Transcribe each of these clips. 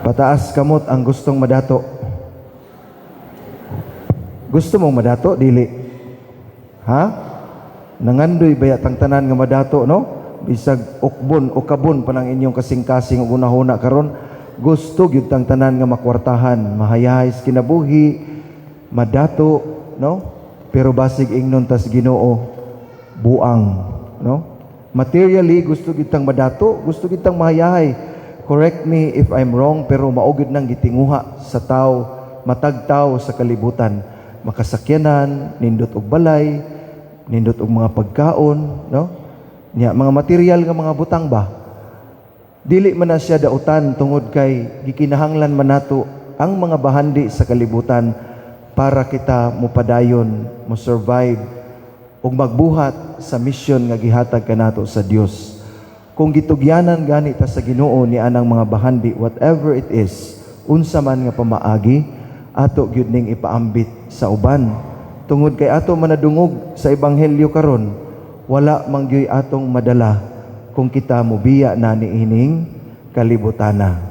Pataas kamot ang gustong madato. Gusto mong madato? Dili. Ha? Nangandoy baya tang tanan nga madato, no? Bisag ukbon o kabon pa nang inyong kasing-kasing ug hunahuna karon, gusto gyud tang tanan nga makwartahan, mahayahay sa kinabuhi, madato, no? Pero basig ingnon tas Ginoo, buang, no? Materially, gusto gyud tang madato, gusto gyud tang mahayahay. Correct me if I'm wrong, pero mao gyud nang gitinguha sa tao, matag tao sa kalibutan. Makasakyanan, nindot og balay, nindot og mga pagkaon, no? Nya mga material nga mga butang ba? Dili man na siya dautan tungod kay gikinahanglan man nato ang mga bahandi sa kalibutan para kita mopadayon, mo survive ug magbuhat sa misyon nga gihatag kanato sa Dios. Kung gitugyanan gani ta sa Ginoo ni anang mga bahandi, whatever it is, unsa man nga pamaagi, ato gyud ning ipaambit sa uban. Tungod kay ato manadungog sa ebanghelyo karon, wala man gyuy atong madala kung kita mobiya na niining kalibutana.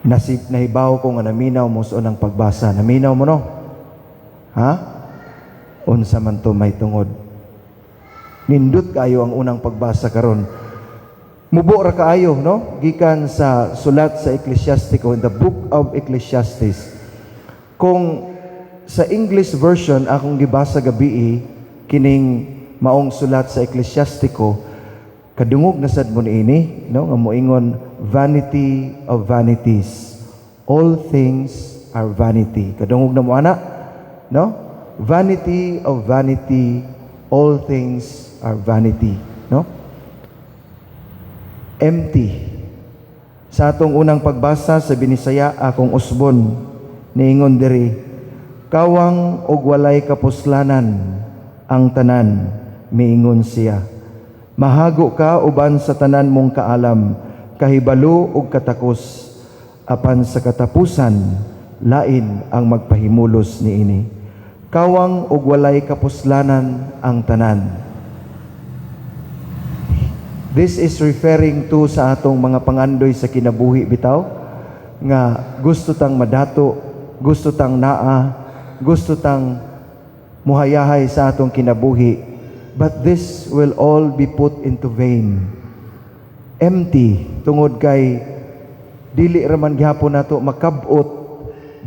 Nasib nahibaw ko nga naminaw mo sa unang pagbasa. Naminaw mo, no? Ha? Unsa man to may tungod? Nindot kayo ang unang pagbasa karon. Mubo ra kaayo, no? Gikan sa sulat sa Ecclesiastico, in the Book of Ecclesiastes. Kung sa English version akong gibasa gabii kining maong sulat sa Ecclesiastico, kadungog na sad mo niini, no, nga moingon, "Vanity of vanities, all things are vanity." Kadungog na mo ana, no? "Vanity of vanity, all things are vanity," no? Empty. Sa atong unang pagbasa sa Binisaya, akong usbon, niingon diri, "Kawang og walay kapuslanan ang tanan," miingon siya. "Mahago ka uban sa tanan mong kaalam, kahibalo ug katakos, apan sa katapusan lain ang magpahimulos niini." Kawang ug walay kapuslanan ang tanan. This is referring to sa atong mga pangandoy sa kinabuhi bitaw nga gusto tang madato, gusto tang naa, gusto tang muhayahay sa atong kinabuhi. But this will all be put into vain. Empty tungod kay dili raman gihapon nato makab-ot.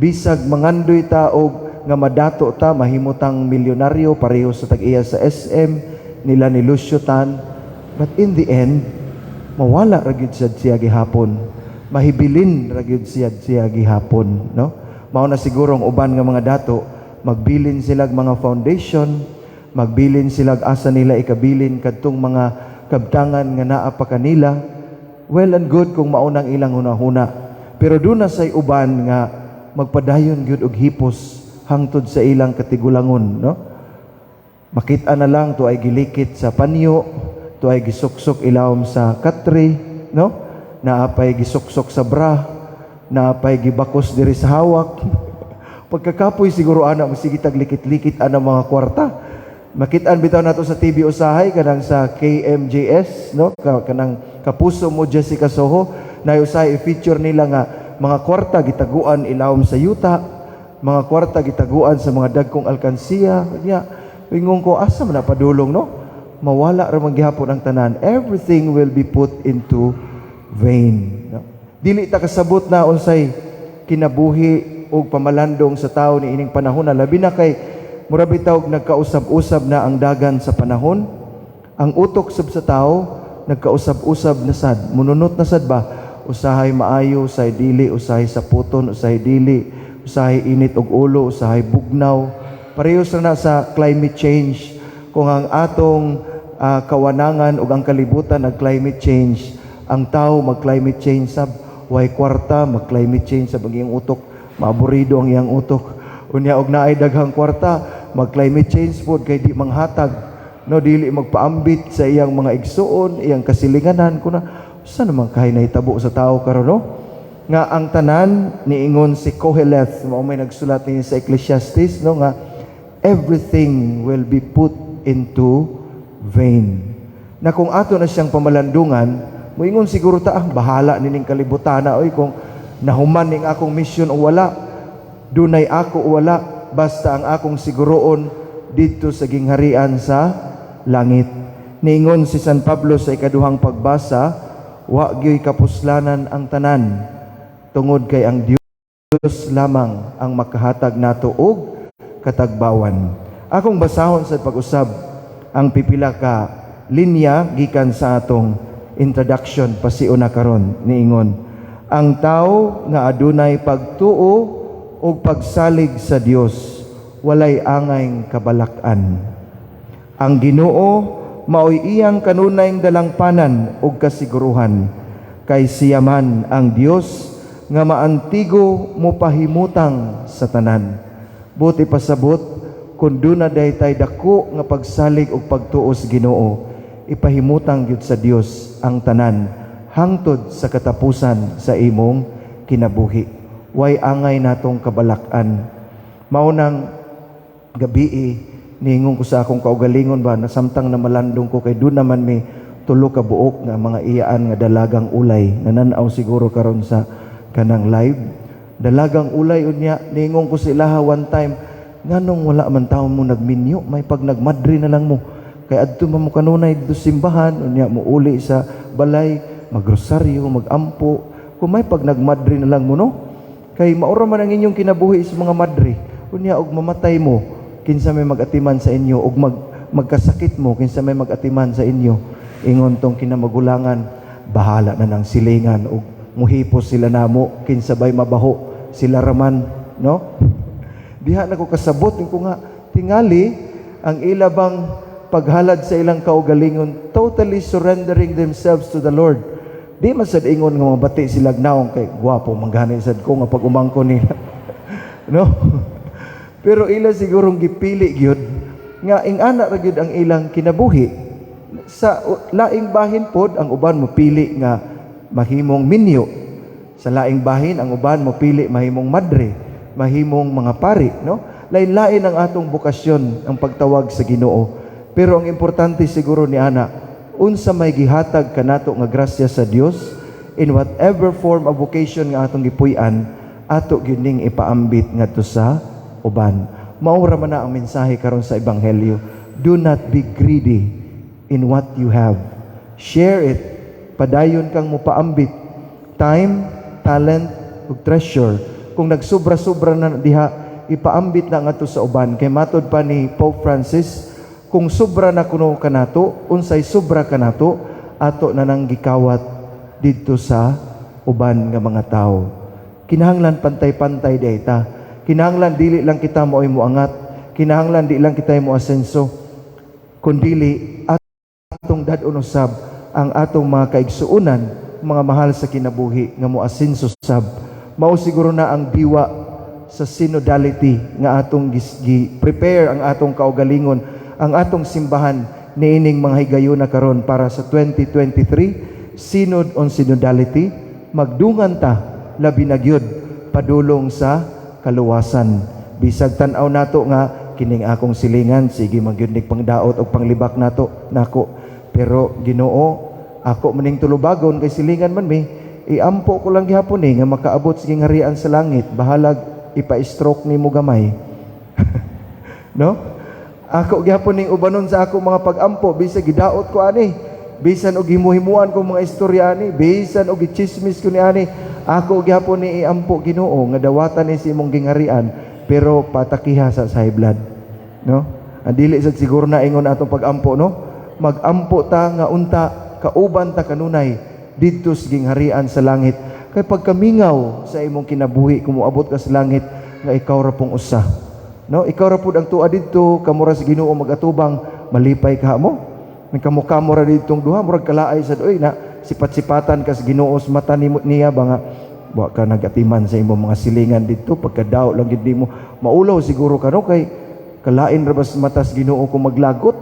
Bisag mangandoy ta og nga madato ta, mahimo tang milyonaryo pareho sa tag-iya sa SM nila ni Lucio Tan. But in the end, mawala ra gyud siya siya gihapon. Mahibilin ra gyud siya siya gihapon, no? Mao na siguro ang uban nga mga dato, magbilin sila mga foundation, magbilin sila asa nila ikabilin kadtong mga kabtangan nga naa pa kanila. Well and good kung mao nang ilang hunahuna. Pero duna say uban nga magpadayon gyud og hipos hangtod sa ilang katigulangon, no? Makita na lang to ay gilikit sa panyo, to ay gisuksok ilawom sa katre, no? Naapay gisuksok sa bra, naapay gibakos diri sa hawak. Pagkakapoy siguro ana, masige tag likit-likit ana mga kwarta. Makitaan bitaw nato sa TV usahay kanang sa KMJS, no? Kanang Kapuso Mo Jessica Soho, na usahay i-feature nila nga mga kwarta gitaguan ilawom sa yuta, mga kwarta gitaguan sa mga dagkong alkansiya. Nya, ingon ko, asa man na padulong, no? Mawala ra man gihapon ang tanan. Everything will be put into vain. No? Dili ta kasabot na unsay kinabuhi og pamalandong sa tao ni ining panahon na, labi na kay mura bitaw og nagkausab-usab na ang dagan sa panahon. Ang utok sab sa tao nagkausab-usab na sad. Mununot na sad ba? Usahay maayo, usahay dili, usahay saputon, usahay dili, usahay init og ulo, usahay bugnaw. Pareho sa na sa climate change. Kung ang atong kawanangan ug ang kalibutan nag-climate change, ang tao mag-climate change sab. Way kwarta, mag-climate change sab ang iyang utok. Maaburido ang iyang utok. Unya og naay daghang kwarta, mag-climate change pod kay di manghatag. No, dili magpaambit sa iyang mga igsuon, iyang kasilinganan kuna. Sa naman kay nahitabo sa tao karon, no? Nga ang tanan, niingon si Koheleth, mao may nagsulat niya sa Ecclesiastes, no, nga everything will be put into vain. Na kung ato na siyang pamalandungan, Moingon siguro ta, "Ah, bahala nining kalibutana oy, kung nahuman ning akong mission o wala, dunay ako o wala, basta ang akong siguroon didto sa gingharian sa langit." Niingon si San Pablo sa ikaduhang pagbasa, wa gyoy kapuslanan ang tanan tungod kay ang Dios lamang ang makahatag nato og katagbawan. Akong basahon sa pag-usab ang pipila ka linya gikan sa atong introduction pasiuna karon. Niingon, "Ang tao nga adunay pagtuo ug pagsalig sa Dios walay angay kabalak-an. Ang Ginoo maoy iyang kanunayng dalangpanan ug kasiguruhan, kay siya man ang Dios nga maantigo mopahimutang sa tanan." Buot ipasabot, kung duna diay tay dako nga pagsalig ug pagtuo sa Ginoo, ipahimutang gyud sa Dios ang tanan hangtod sa katapusan sa imong kinabuhi. Way angay natong kabalak-an. Mao nang gabii, niingon ko sa akong kaugalingon ba na samtang na malandong ko, kay doon naman may tulo ka buok nga mga iyaan nga dalagang ulay, nananaw siguro karon sa kanang live, dalagang ulay. Unya niingon ko sa ilaha one time, "Nganong wala man taon mo nagminyo? May pag nagmadre na lang mo, kay adto man mo kanunay dito sa simbahan, unya mo uli sa balay, magrosaryo, magampo. Kung may pag nagmadre na lang mo, no, kay maura man ang inyong kinabuhi sa mga madre. Unya og mamatay mo, kinsa may magatiman sa inyo? Og magkasakit mo, kinsa may magatiman sa inyo?" Ingon tong kinamagulangan, "Bahala na ng silingan og muhipos sila namo, kinsa bay mabaho, sila raman, no?" Diha na ko kasabot ko nga tingali ang ila bang paghalad sa ilang kaugalingon, totally surrendering themselves to the Lord. Di man sad ingon nga mabati sila naong kay gwapo man gani sad ko nga pag umangko nila, no? Pero ila sigurong gipili gyud nga ing-ana ra gyud ang ilang kinabuhi. Sa laing bahin pod, ang uban mo pili nga mahimong minyo. Sa laing bahin, ang uban mo pili mahimong madre, mahimong mga pari, no? Lain-lain ang atong bokasyon, ang pagtawag sa Ginoo. Pero ang importante siguro ni ana, unsa may gihatag kanato nga grasya sa Dios in whatever form of vocation nga atong gipuy-an, ato gyud ning ipaambit ngadto sa uban. Mao ra man na ang mensahe karon sa ebanghelyo. Do not be greedy in what you have. Share it. Padayon kang mopaambit. Time, talent, ug treasure. Kung nagsubra-sobra na diha, ipaambit na ngadto sa uban. Kay matod pa ni Pope Francis, kung sobra na kuno kanato, unsay sobra kanato, ato na nang gikawat didto sa uban nga mga tao. Kinahanglan pantay-pantay diay ta. Kinahanglan dili lang kita mo'y moangat. Kinahanglan di lang kita mo asenso. Kundili atong dad-on usab ang atong mga kaigsuonan, mga mahal sa kinabuhi nga mo asenso sab. Mao siguro na ang diwa sa synodality nga atong gi-prepare ang atong kaugalingon, ang atong simbahan niining mga higayuna karon para sa 2023 Synod on Synodality. Magdungan ta, labi na gyud padulong sa kaluwasan. Bisag tan-aw nato nga kining akong silingan sige man gyud nig pangdaot og panglibak nato nako, pero Ginoo, ako maning tulubagon kay silingan man mi. Iampo ko lang gihapon eh nga makaabot sa gingharian sa langit. Bahalag ipa-stroke nimo gamay, no? Ako gihapon ning ubanon sa ako mga pag-ampo, bisag gidaot ko ani, bisan og himuhimuan ko mga istorya ani, bisan og gichismis ko ni ani, ako gihapon ni iampo, Ginoo, nga dawatan ni sa imong gingharian, pero patakiha sa high blood, no? Ang dili sad siguro na ingon atong pag-ampo, no? Magampo ta nga unta kauban ta kanunay didto sa gingharian sa langit, kay pagkamingaw sa imong kinabuhi kung moabot ka sa langit nga ikaw ra pong usa, no? Ikaw ra pud ang tuwa didto, kamo ra sa Ginoo magatubang, malipay ka mo. May kamo-kamo ra ditong duha, murag kalaay sad oy na sipat-sipatan ka sa Ginoo sa mata nimo niya ba nga wa ka nagatiman sa imong mga silingan didto. Pagkadaw lang gid nimo, maulaw siguro ka, no? Kay kalain ra ba sa mata sa Ginoo kung maglagot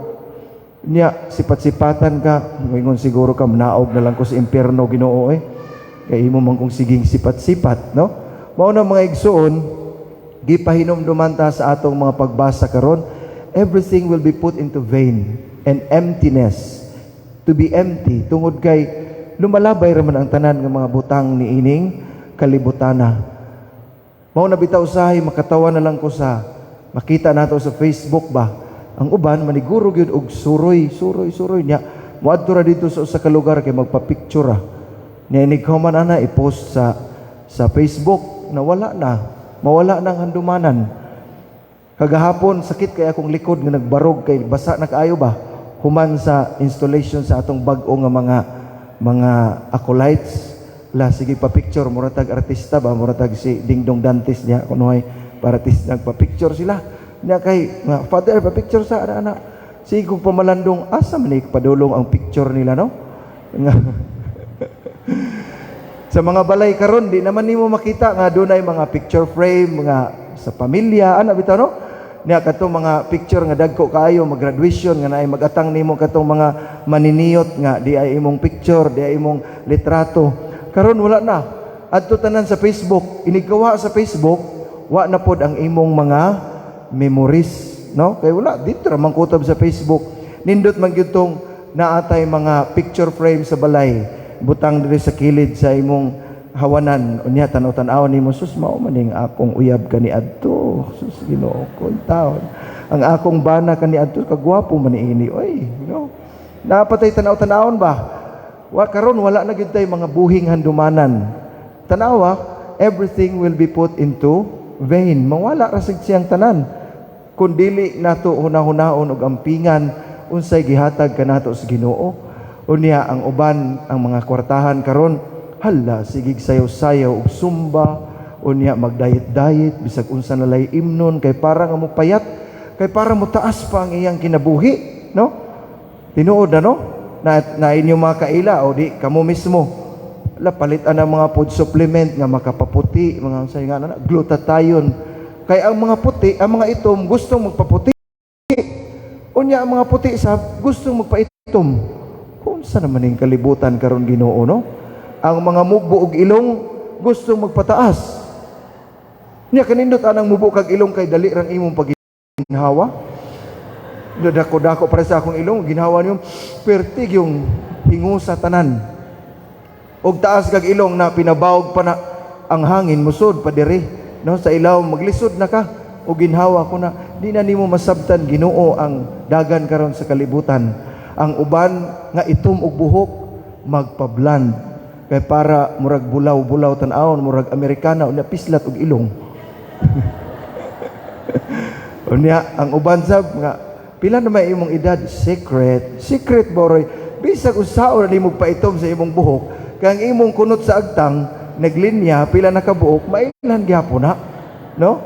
niya, sipat-sipatan ka, moingon siguro ka, "Manaog na lang ko sa impyerno, Ginoo, eh. Kay imo man kong siging sipat-sipat," no? Mao na, mga igsoon, gipahinumduman ta sa atong mga pagbasa karon, everything will be put into vain and emptiness. To be empty tungod kay lumalabay raman ang tanan nga mga butang niining kalibutana. Mao na bitaw usahay makatawa na lang ko sa makita nato sa Facebook ba. Ang uban maniguro gyud og suroy, suroy, suroy niya. Moadto ra dito sa usa ka lugar kay magpa-picture ra. Niya inig man ana i-post sa Facebook na wala na. Mawala na ang handumanan. Kagahapon sakit kay akong likod nga nagbarog kay basa na kaayo ba. Human sa installation sa atong bag-o nga mga acolytes, la sige pa picture, mura tag artista ba, mura tag si Dingdong Dantes niya kunohay para tis nagpa-picture sila niya kay nga, "Father, pa picture sa ana ana." Sige kong pamalandong, asa man ni padulong ang picture nila, no? Nga sa mga balay karon di naman nimo makita nga dunay mga picture frame mga sa pamilya ana bitaw, no? Niya katong mga picture nga dagko kaayo, mag-graduation nga naay magatang nimo katong mga maniniyot nga di ay imong picture, di ay imong litrato. Karon wala na, adto tanan sa Facebook. Iniggawa sa Facebook, wa na pod ang imong mga memories, no? Kay wala dito ra man kutob sa Facebook. Nindot man gyud tong naatay mga picture frame sa balay, butang diri sa kilid sa imong hawanan. Unya tan-aw-tan-aw nimo, "Sus, mao man ning akong uyab kaniadto. Sus, Ginoo ko taon, ang akong bana kaniadto, kagwapo man niini oy," no? Napatay tan-aw-tan-awon ba. Wa karon wala na gyud tay mga buhing handumanan. Tanawa, everything will be put into vain. Mawala ra sad siyang tanan kung dili nato hunahunahon og ampingan unsay gihatag kanato sa Ginoo. Unya ang uban, ang mga kwartahan karon, hala, sigig sayaw-sayaw og Zumba, unya magdiet-diet, bisag unsa na lay imnon kay para nga mo payat, kay para mo taas pa ang iyang kinabuhi, no? Tinuod na, no? Na inyong mga kaila o di kamo mismo. La palitan ang mga food supplement nga makapaputi, mga unsay nga na glutathione. Kay ang mga puti, ang mga itom gustong magpaputi. Unya ang mga puti sa gustong magpaitom. Kung sa naman ning kalibutan karon, Ginoo, no? Ang mga mugbo og ilong gustong magpataas. Nya kanindot anang mubo kag ilong kay dali rang imong paginhawa. Dako-dako para sa akong ilong, ginhawa niyo pertig yung hingusa tanan. Og taas kag ilong na pinabawog pa na ang hangin musod pa diri, no, sa ilaw maglisod na ka o ginhawa ko na di na nimo masabtan, Ginoo, ang dagan karon sa kalibutan. Ang uban nga itom og buhok magpa-blonde kay para murag bulaw-bulaw tan-awon, murag Amerikana, unya pislat og ilong. Unya ang uban sab nga pila na may imong edad, secret secret boroy, bisag unsaon na nimo paitom sa imong buhok kay ang imong kunot sa agtang naglinya, pila na kabuok mailhan gyapon na, no?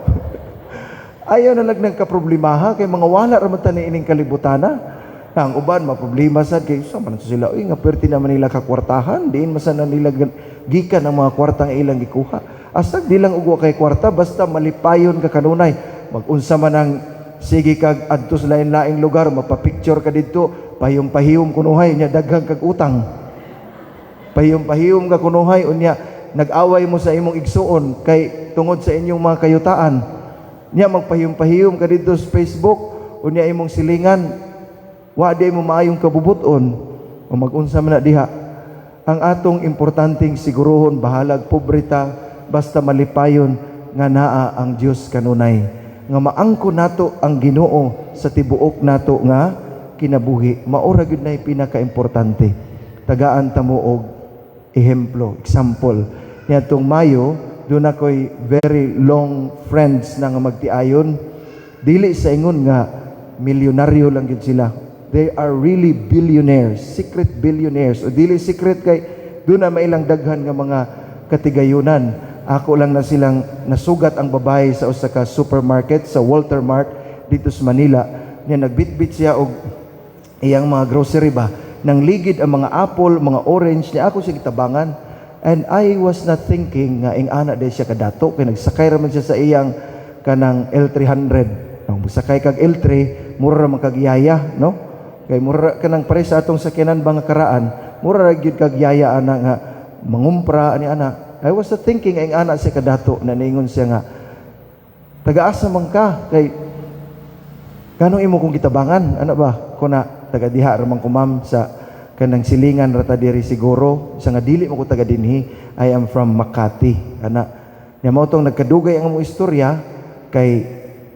Ayaw na lang nagkaproblemaha kay mga wala ra man ta ining kalibutana. Ang uban maproblema sad kay sa man sila uy nga perti naman nila kakwartahan, diin man na nila gikan ang mga kwartang ilang gikuha. Asag di lang og wa kay kwarta, basta malipayon ka kanunay. Magunsa man ang sige kag adto sa lain-laing lugar, mapapicture ka didto, pahiyom-pahiyom kunuhay, nya daghang kag utang. Pahiyom-pahiyom ka kunuhay, unya nag-away mo sa imong igsuon kay tungod sa inyong mga kayutaan. Nya magpahiyom-pahiyom ka didto sa Facebook, unya imong silingan wa di mo maayong kabubuton o magunsa man na diha. Ang atong importanteng siguruhon, bahalag pobreta, basta malipayon nga naa ang Dios kanunay, nga maangko nato ang Ginoo sa tibuok nato nga kinabuhi. Maora gyud nay pinakaimportante. Tagaan ta mo og ehemplo, example. Niadtong Mayo, doon ako'y very long friends na nga magtiayon. Dili sa ingon nga milyonaryo lang gyud sila. They are really billionaires, secret billionaires. O dili secret kay doon na mailang daghan nga mga katigayunan. Ako lang na silang nasugat ang babae sa usa ka supermarket sa Walter Mart dito sa Manila. Niya nagbitbit siya og iyang mga grocery ba. Nang ligid ang mga apple, mga orange niya, ako siya gitabangan. And I was not thinking nga ing ana day siya kadato kay nagsakay ra man siya sa iyang kanang L300. Nang sakay kag L3, mura ra man kag yaya, no? Kay mura kanang pare sa atong sakyanan ba nga karaan, mura ra gyud kag yaya ana nga mangumpra ani ana. I was not thinking ang ana siya kadato na niingon siya nga, "Taga-asa man ka kay kanong imo kong gitabangan?" Ano ba kuna, "Taga diha ra man ko, ma'am, sa Kanang silingan ra ta diri siguro sa nga dili mo ko taga dinhi. I am from Makati, ana. Nya mao tong nagkadugay ang among istorya kay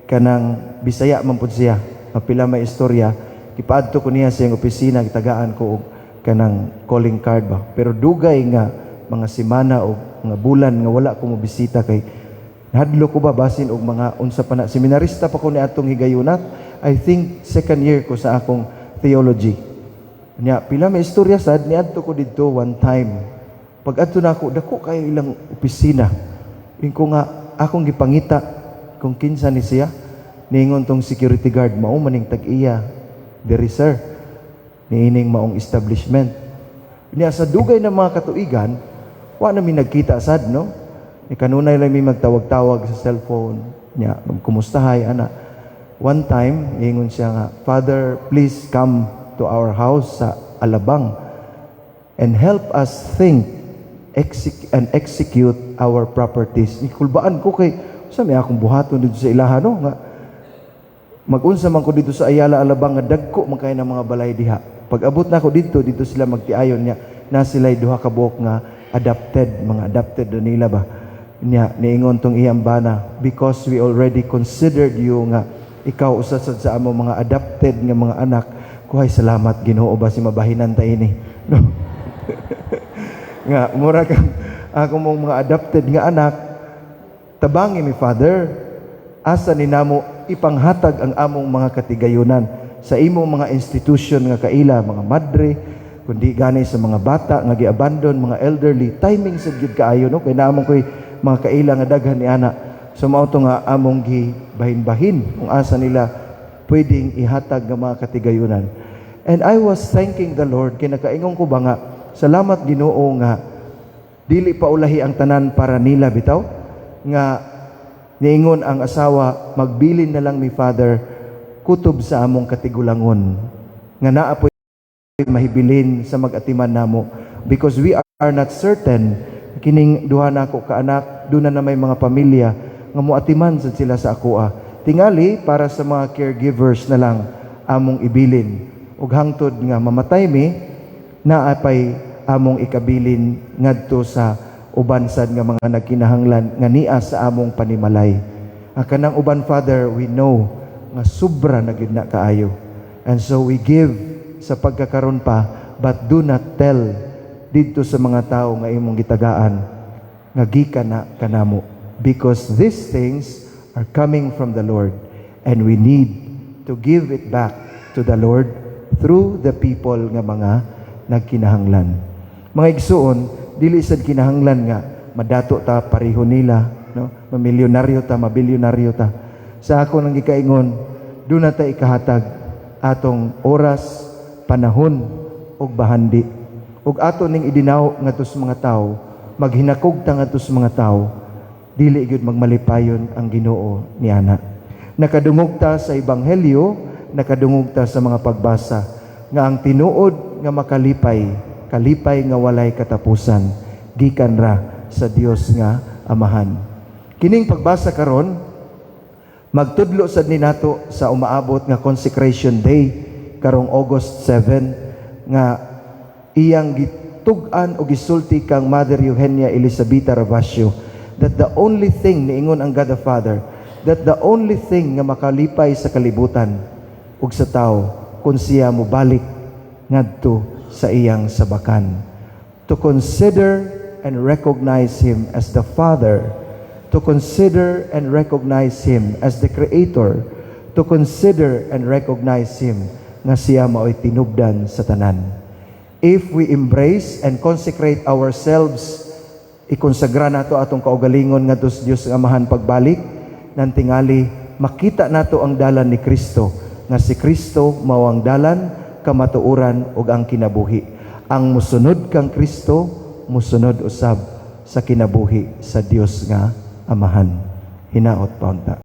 kanang Bisaya man pud siya. Mapila may istorya, gipaadto ko niya sa iyang opisina, gitagaan ko og kanang calling card ba. Pero dugay nga mga semana o mga bulan nga wala ko mobisita kay nahadlok ko ba, basin og mga unsa pa na. Seminarista pa ko ni atong higayuna, I think second year ko sa akong theology. Nya pila may istorya sad, niadto ko didto one time. Pag adto nako, dako kayo ilang opisina. Ingon ko nga akong gipangita kung kinsa ni siya. Niingon tong security guard, "Mao maning tag-iya diri, sir, niining maong establishment." Nya sa dugay na mga katuigan, wa na mi nagkita sad, no. Ni kanunay lang mi magtawag-tawag sa cellphone. Nya magkumustahay ana. One time, ingon siya nga, "Father, please come to our house sa Alabang and help us think and execute our properties." Ikulbaan ko kay sa may akong buhaton dito sa ilaha, no, nga magunsa man ko dito sa Ayala Alabang nga dagko man kay ng mga balay diha. Pag abot na ako dito, dito sila magtiayon niya na sila duha ka buok nga adopted, mga adopted na nila ba. Niya niingon tong iyang bana, "Because we already considered you nga ikaw usa sad sa among mga adopted nga mga anak." Kuhay salamat Ginoo ba si mabahinan ta ini. No. Nga mura kang ako mong mga adopted nga anak, tabangi mi, Father, asa ni namo ipanghatag ang among mga katigayunan sa imong mga institution nga kaila mga madre, kundi gani sa mga bata nga giabandon, mga elderly. Timing sad gyud kaayo, no, kay naamong koy mga kaila nga daghan ni ana. So mao to nga among gibahin-bahin kung asa nila pwedeng ihatag nga mga katigayunan. And I was thanking the Lord kay nakaingon ko ba nga salamat Ginoo nga dili pa ulahi ang tanan para nila bitaw, nga niingon ang asawa, "Magbilin na lang mi, Father, kutob sa among katigulangon nga naa po'y mahibilin sa mag-atiman namo, because we are not certain kining duha nako ka anak duna na may mga pamilya nga moatiman sad sila sa akoa. Tingali para sa mga caregivers na lang among ibilin ug hangtod nga mamatay mi, naa pay among ikabilin ngadto sa uban sad nga mga nagkinahanglan nga nia sa among panimalay." Ang kanang uban, Father, we know nga sobra na gyud na kaayo. And so we give sa pagkakaron pa, but do not tell didto sa mga tao nga imong gitagaan nga gikan na kanamo, because these things are coming from the Lord and we need to give it back to the Lord through the people nga mga nagkinahanglan. Mga igsuon, dili sad kinahanglan nga madato ta pareho nila, no? Mamilyonaryo ta, mabilyonaryo ta. Sa ako nang gikaingon, duna ta ikahatag atong oras, panahon ug bahandi. Ug ato ning idinaw ngadto sa mga tawo, maghinakog ta ngadto sa mga tawo, dili gyud magmalipayon ang Ginoo niana. Nakadungog ta sa ebanghelyo, nakadungog ta sa mga pagbasa nga ang tinuod nga makalipay, kalipay nga walay katapusan, gikan ra sa Dios nga Amahan. Kining pagbasa karon magtudlo sad ni nato sa umaabot nga Consecration Day karong August 7 nga iyang gitug-an o gisulti kang Mother Eugenia Elisabetta Ravasio that the only thing, niingon ang God the Father, that the only thing nga makalipay sa kalibutan ug sa tao kung siya mobalik ngadto sa iyang sabakan, to consider and recognize Him as the Father, to consider and recognize Him as the Creator, to consider and recognize Him nga siya mao'y tinubdan sa tanan. If we embrace and consecrate ourselves, ikonsagra nato atong kaugalingon ngadto sa Dios nga Amahan pagbalik, nang tingali makita nato ang dalan ni Kristo, nga si Kristo mao ang dalan, kamatuoran ug ang kinabuhi. Ang musunod kang Kristo, musunod usab sa kinabuhi sa Dios nga Amahan. Hinaot pa unta.